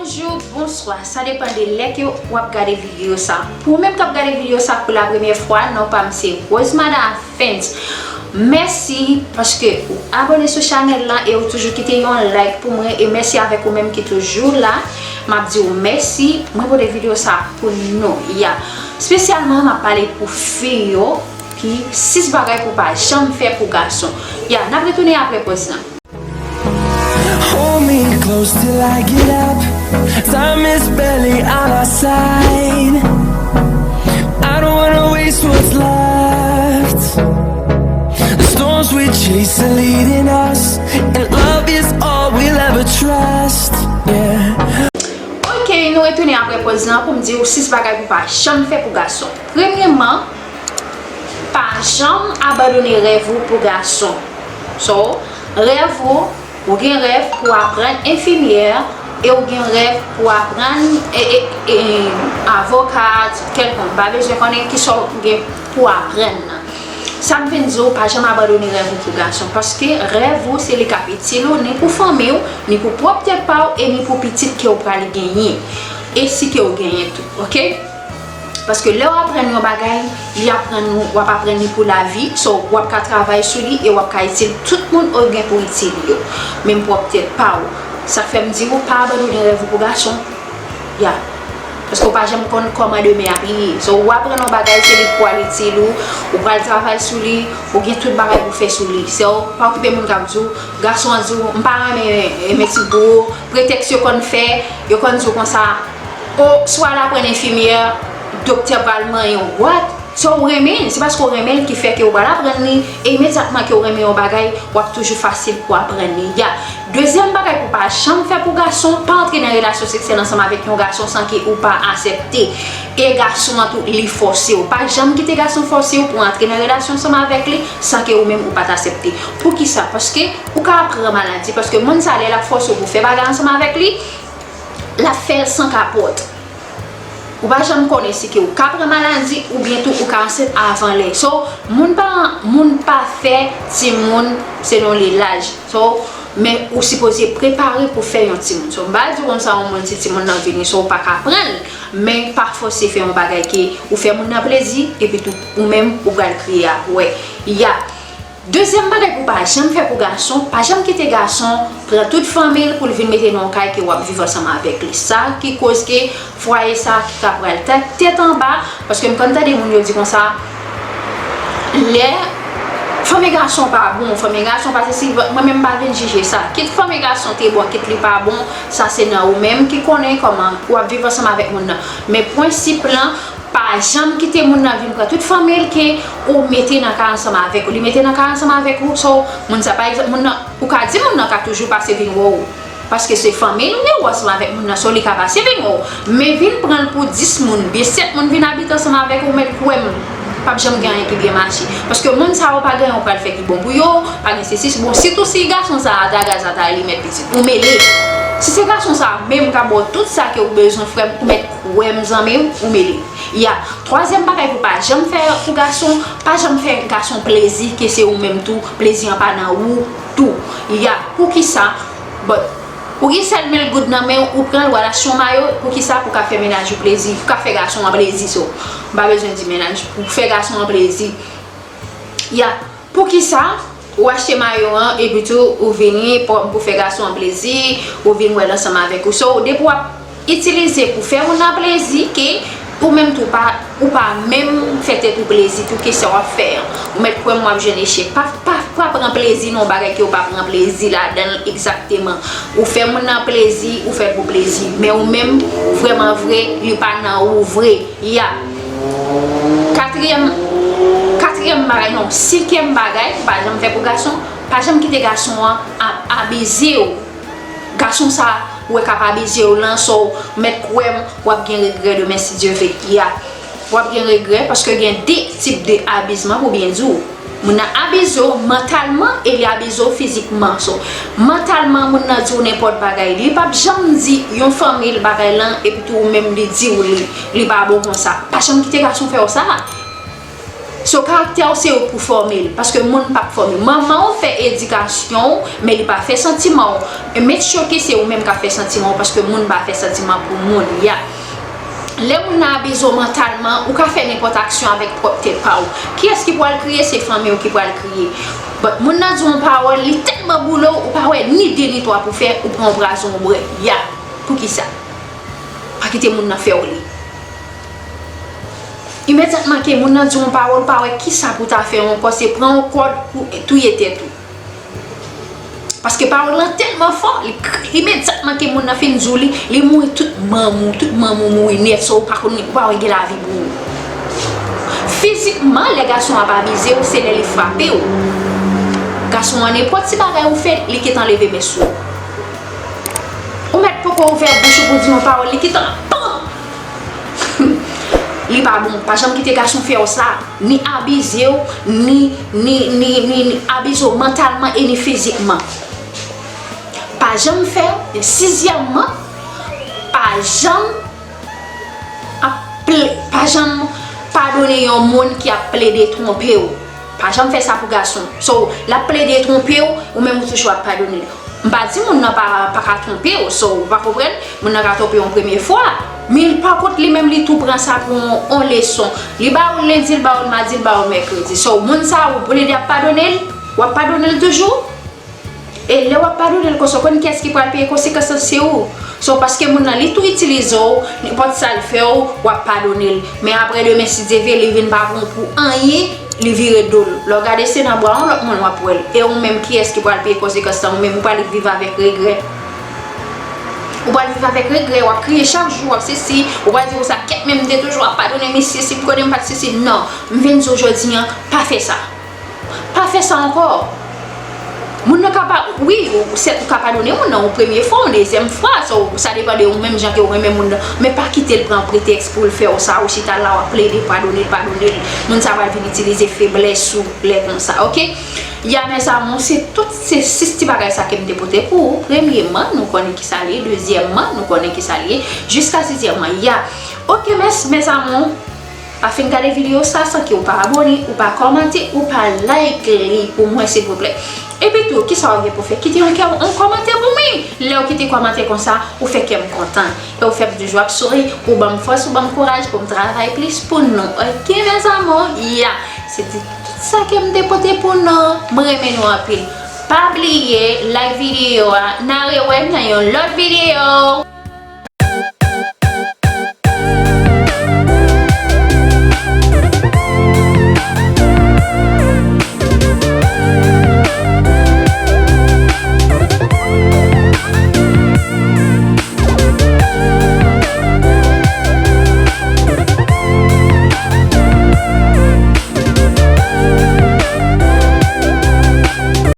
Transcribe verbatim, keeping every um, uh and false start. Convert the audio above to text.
Bonjou, bonswa, sa depann de lè ke w ap gade videyo sa. Pou ou menm k ap gade videyo sa pou la premyè fwa, non pa m se Rosemada Fans. Mèsi paske ou abòne sou chanèl la e ou toujou kite yon like pou mwen, e mèsi avèk ou menm ki toujou la. M ap di w mèsi, mwen pote videyo sa pou nou, ya. Espesyalman, m ap pale pou fi yo ki sis bagay pou pa janm fè pou gason. Ya, n ap retounen apre pòz lan. Hold me close till I get up. Time is barely on our side. I don't wanna waste what's left. The storms we chase are leading us, and love is all we'll ever trust. Yeah. Ok, nou retounen apre pòz lan pou m di w sis bagay pou pa janm fè pou gason. Premyèman, pa janm abandone rèv ou pou gason. So, rèv ou, ou gen rèv pou aprann enfimyè, e ou gen rèv pou aprann e, e, e, avoka, kèlkonk. Pa bezwen konnen kisa w gen pou aprann nan. Sa m vin di w, pa janm abandone rèv ou pou gason, paske rèv ou se li k ap itil ou, ni pou fanmi w, ni pou pwòp tèt pa w, e ni pou pitit ke w pral genyen. E si ke w genyen tou, ok? Paske lè w aprann yon bagay, li aprann ou, w ap aprann li pou lavi, so w ap ka travay sou li e w ap ka itil tout moun ou gen pou itil yo, menm pwòp tèt pa w. Sa k fè m di w, pa abandone rèv ou pou gason. Ya. Paske w pa janm konn kòman demen ap ye. So, ou aprann yon bagay, se li k pral itil ou, ou pral travay sou li, ou gen tout bagay pou fè sou li. So, pa okipe moun k ap di w, gason an di w, m pa renmen, renmen ti bro, pretèks yo konn fè, yo konn di w konsa, o, si w al aprann enfimyè, doktè pral manyen w, what? So, ou renmen l, se paske w renmen l ki fè ke w pral aprann li, e imedyatman ke w renmen yon bagay, w ap toujou fasil pou aprann li. Ya. Dezyèm bagay pou pa janm fè pou gason, pa antre nan relasyon seksyèl ansanm avèk yon gason san ke ou pa asèpte. E gason an tou, li fòse w. Pa janm kite gason fòse w pou antre nan relasyon ansanm avèk li san ke ou menm ou pa t asèpte. Poukisa? Paske ou ka pran maladi. Paske moun sa, lè l ap fòse w pou fè bagay ansanm avèk li, l ap fè l san kapòt. Ou pa janm konnen si ke ou ka pran maladi oubyen tou ou ka ansent avan lè. So, moun pa, moun pa fè timoun selon li laj. So, men ou sipoze prepare pou fè yon timoun. So, m pa di w konsa yon moun si timoun nan vini, so ou pa ka pran l. Men pa fòse fè yon bagay ke ou fè moun nan plezi, epi tou ou menm ou pral kriye apre. Ya. Dezyèm bagay pou pa janm fè pou gason, pa janm kite gason pran tout fanmi l pou l vin mete nan yon kay ke w ap viv ansanm avèk li. Sa ki koz ke fwaye sa ki ka pral tèt, tèt anba, paske m konn tande moun yo di konsa, lè fanmi gason pa bon, fanmi gason pa sesi, mwen menm m pa vin jije sa. Kit fanmi gason te bon, kit li pa bon, sa se nan ou menm ki konnen kòman w ap viv ansanm avèk moun nan. Men prensip lan, pa janm kite moun nan vin pran tout fanmi l ke ou mete nan kay ansanm avèk ou. Li mete nan kay ansanm avèk ou, so, moun sa, pa egzanp, moun nan, ou ka di moun nan ka toujou pase vin wè w. Paske se fanmi l ou ye, ou ansanm avèk moun nan, so li ka pase vin wè w. Men vin pran l pou dis moun, byen sèt moun vin abite ansanm avèk ou, mèt kwè m, p ap janm gen anyen ki byen mache. Paske moun sa yo pa gen anyen yo pral fè ki bon pou yo, pa gen sesi, bon, sitou si gason sa a ta gaz ata li mèt pitit, ou mele. Si se gason sa a menm k ap ba w tout sa ke ou bezwen, frè m, ou mèt kwè m, zanmi m, ou mele. Ya. Twazyèm bagay pou pa janm fè pou gason, pa janm fè gason plezi ke se ou menm tou, plezi an pa nan ou tou. Ya. Poukisa? But, ou gen sèt mil goud nan men w, ou pran l, w al achte yon mayo, poukisa? Pou ka fè mennaj ou plezi, pou ka fè gason an plezi, so, m pa bezwen di mennaj, pou fè gason an plezi. Ya. Poukisa ou achte mayo an epi tou ou vini pran pou fè gason an plezi, ou vin wè l ansanm avèk ou? So, depi w ap itilize pou fè moun nan plezi, ke ou menm tou pa, ou pa menm fè tèt ou plezi tou, ke sa w ap fè an, ou mèt kwè m w ap jwenn echèk. Pa, pa, pa pran plezi nan yon bagay ke w pa pran plezi ladan l egzakteman. Ou fè moun nan plezi, ou fè l pou plezi. Men ou menm, vrèman vre, li pa nan ou vre. Ya. Katriyèm, katriyèm bagay, non, senkyèm bagay, pa janm fè pou gason, pa janm kite gason an ap abize w. Gason sa, ou wè k ap abize w lan, so, mèt kwè m, w ap gen regrè demen si Dye ve. Ya. W ap gen regrè, paske gen de tip de abizman pou byen di w. Moun nan abize w mantalman e li abize w fizikman. So, mantalman, moun nan di w nenpòt bagay. Li p ap janm di yon fanmi l bagay lan, epi tou ou menm li di w li, li pa bon konsa. Pa janm kite gason fè w sa. So, karaktè w se ou k pou fòme l, paske moun p ap fòme. Manman w fè edikasyon w, men li pa fè santiman w. E make sure ke se ou menm k ap fè santiman w, paske moun pa fè santiman pou moun, ya. Lè moun nan abize w mantalman, ou ka fè nenpòt aksyon avèk pwòp tèt pa w. Kiyès ki pral kriye? Se fanmi w ki pral kriye. But moun nan di w yon pawòl, li tèlman boule w, ou pa wè ni de ni twa pou fè, ou pran yon pwazon ou bwè. Ya. Poukisa? Pa kite moun nan fè w li. Imedyatman ke moun nan di w yon pawòl, ou pa wè kisa pou ta fè ankò, se pran yon kòd pou touye tèt ou. Paske pawòl lan tèlman fò, li k-, imedyatman ke moun nan fin di w li, li mouri tout manm ou, tout manm ou mouri nèt, so ou pa konn, ou pa wè gen lavi pou ou. Fizikman, lè gason ap abize w, se lè li frape w. Gason an, nenpòt ti bagay ou fè, li gentan leve men sou ou. Ou mèt poko ouvè bouch ou pou di yon pawòl, li gentan, pam! Li pa bon. Pa janm kite gason fè w sa. Ni abize w, ni, ni, ni, ni, ni abize w mantalman e ni fizikman. Pa janm fè, sizyèmman, pa janm ap ple-, pa janm padone yon moun ki ap plede twonpe w. Pa janm fè sa pou gason. So, l ap plede twonpe w, ou menm ou toujou ap padone l. M pa di moun nan pa, pa ka twonpe w, so, ou pa konprann, moun nan ka twonpe w yon premye fwa. Men pa kont li menm, li tou pran sa pou yon, yon leson. Li ba ou l lendi, l ba ou l madi, l ba ou l mèkredi. So, moun sa a, ou plede ap padone l, w ap padone l toujou. E lè w ap padone l konsa, w konn kiyès ki pral peye konsekans lan? Se ou. So, paske moun nan, li tou itilize w, nenpòt sa l fè w, w ap padone l. Men apre demen, si Dye vle, li vin pa bon pou anyen, li vire do l. Lè w gade, se nan bra yon lòt moun w ap wè l. E ou menm, kiyès ki pral peye konsekans lan? Ou menm, ou pral viv avèk regrè. Ou pral viv avèk regrè, w ap kriye chak jou, w ap sesi, ou pral di konsa, kèt, men m te toujou ap padone misye, si m konnen m pa t sesi. Non, m vin di w jodi an, pa fè sa. Pa fè sa ankò. Moun nan ka pa, wi, ou, sèt, ou ka padone moun nan yon premye fwa, yon dezyèm fwa, so, sa depann de ou menm jan ke ou renmen moun nan. Men pa kite l pran pretèks pou l fè w sa, ou chita la, w ap plede padone l, padone l. Moun sa pral vin itilize feblès ou lè konsa, oke? Ya, mes amours, se tout se sis ti bagay sa ke m te pote pou ou. Premyeman, nou konnen ki sa l ye. Dezyèmman, nou konnen ki sa l ye. Jiska sizyèmman, ya. Oke, mes, mes amours. Pa fin gade videyo sa san ke ou pa abone, ou pa kòmante, ou pa like li pou mwen, silvouplè. Epi tou, kisa w gen pou fè? Kite yon kè, yon kòmantè pou mwen. Lè w kite kòmantè konsa, ou fè kè m kontan. E ou fè m toujou ap souri, ou ban m fòs, ou ban m kouraj pou m travay plis pou nou. Oke, mes amours? Ya. Se te tout sa ke m te pote pou nou. Mwen renmen nou anpil. Pa bliye, like videyo a. N a rewè nan yon lòt videyo.